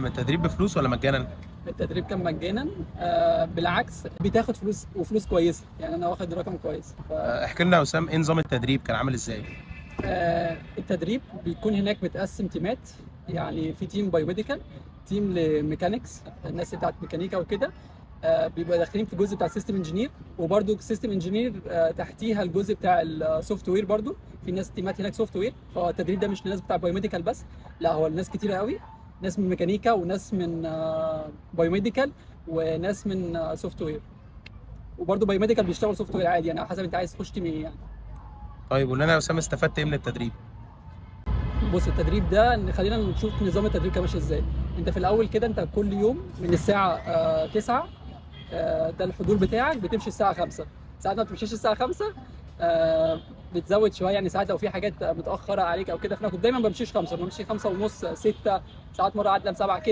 وسام، التدريب بفلوس ولا مجانا؟ التدريب كان مجانا. بالعكس، بتاخد فلوس وفلوس كويسه، يعني انا واخد رقم كويس. احكي لنا يا وسام، ايه نظام التدريب كان عامل ازاي؟ التدريب بيكون هناك متقسم تيمات، يعني في team biomedical، team ل mechanics، الناس بتاعت ميكانيكا وكده، بيبقى داخلين في الجزء بتاع system engineer، وبرده system engineer تحتيها الجزء بتاع ال software، برده في ناس تيمات هناك software. فالتدريب ده مش للناس بتاع biomedical بس، لا، هو الناس كتيرة قوي، ناس من ميكانيكا وناس من biomedical وناس من software، وبرده biomedical بيشتغل software عادي، يعني على حسب انت عايز تخش team ايه يعني. طيب قول لنا يا وسام، استفدت ايه من التدريب؟ بص، التدريب ده خلينا نشوف نظام التدريب كان ماشي ازاي. انت في الاول كده انت كل يوم من الساعة 9، ده الحضور بتاعك، بتمشي الساعة 5. ساعات ما بتمشيش الساعة 5، بتزود شويه، يعني ساعات لو في حاجات متاخرة عليك او كده. فانا كنت دايما بمشيش 5، بمشي 5:30، 6، ساعات مرة عدى ل7 كده.